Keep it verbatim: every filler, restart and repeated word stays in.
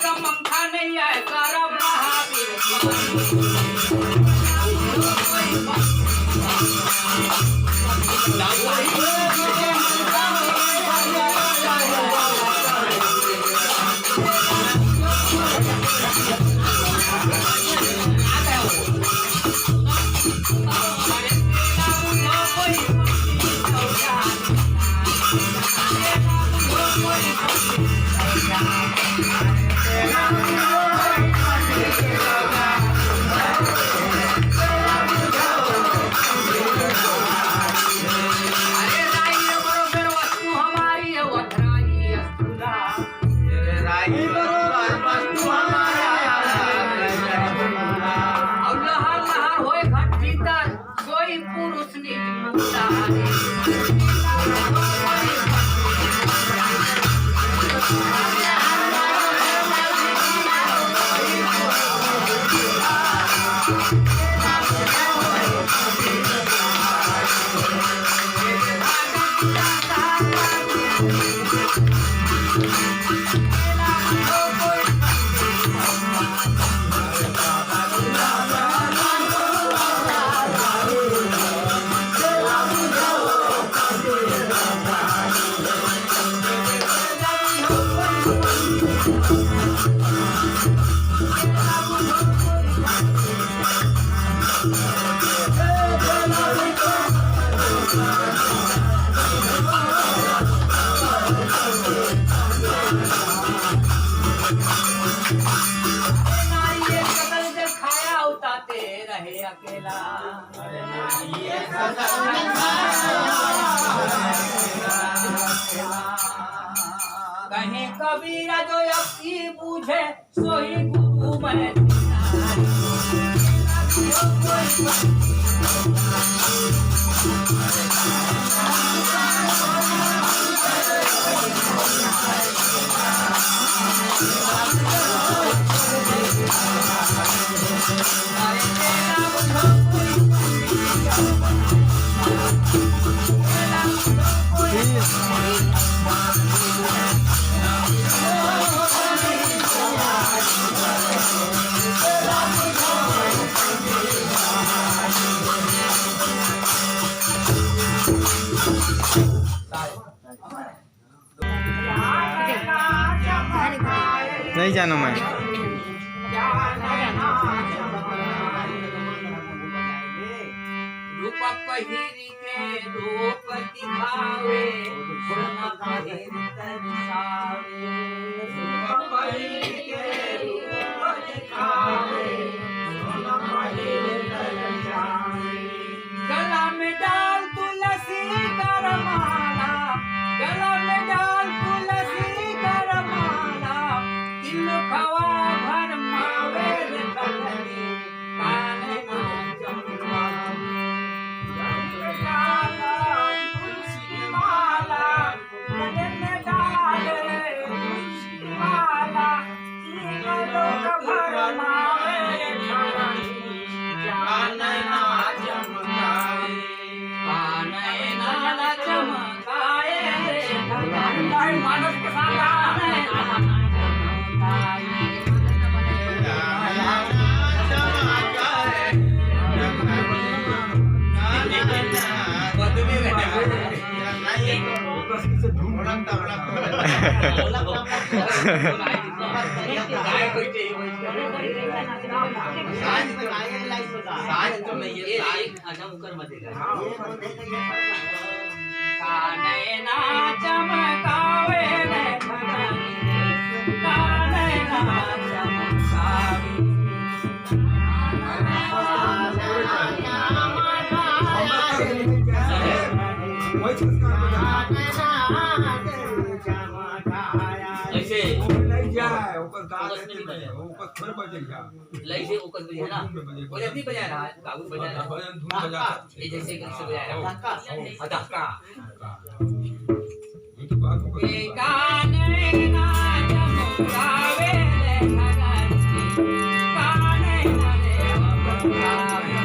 का पंखा नहीं आए, सारा महावीर। अरे राई, ये बरोबर वस्तु हमारी है, वथराई है, सुधा। अरे राई, ये बरोबर वस्तु हमारी है। और लहर लहर होए घट्टी तर, कोई पुरुष निज मुंडा। खाया उताते रहे अकेला। कहीं कबीरा जो अक्की बूझे, सोई गुरु मैं। नहीं जानव मैं। रूप पहिरी के रूप दिखावे, सोना पहिर तरसावे। रूप पहिरी के रूप दिखावे, सोना पहिर तरसावे। गला में डाल तुलसी कर माला, गला में डाल तुलसी कर माला, तिलकवा भरमावे रे भगनी, कान में चमकावे। गला में डाल तुलसी माला, गले में डाल तुलसी माला, तीन लोक भरमावे रे भगनी, कान ना चमकावे। अच्छा, ओकर मजे का। काने ना चमकावे रे भगनी, काने ना चमकावे। वही संस्कार में जाना। ऐसे ओकर नहीं जाए, ओकर गाल ओकर नहीं बजे, बजे। ओकर थोड़े बजे जा। लई से ओकर बजे ना। ओकर धुन में बजे। ओकर अपनी बजा रहा है, काबू बजा रहा है। भजन धुन बजा सकते। ये जैसे कैसे बजा रहा है। धक्का। हाँ, धक्का। ये तो बात हो गई। काने ना चमकावे रे भगनी, काने ना चमकावे।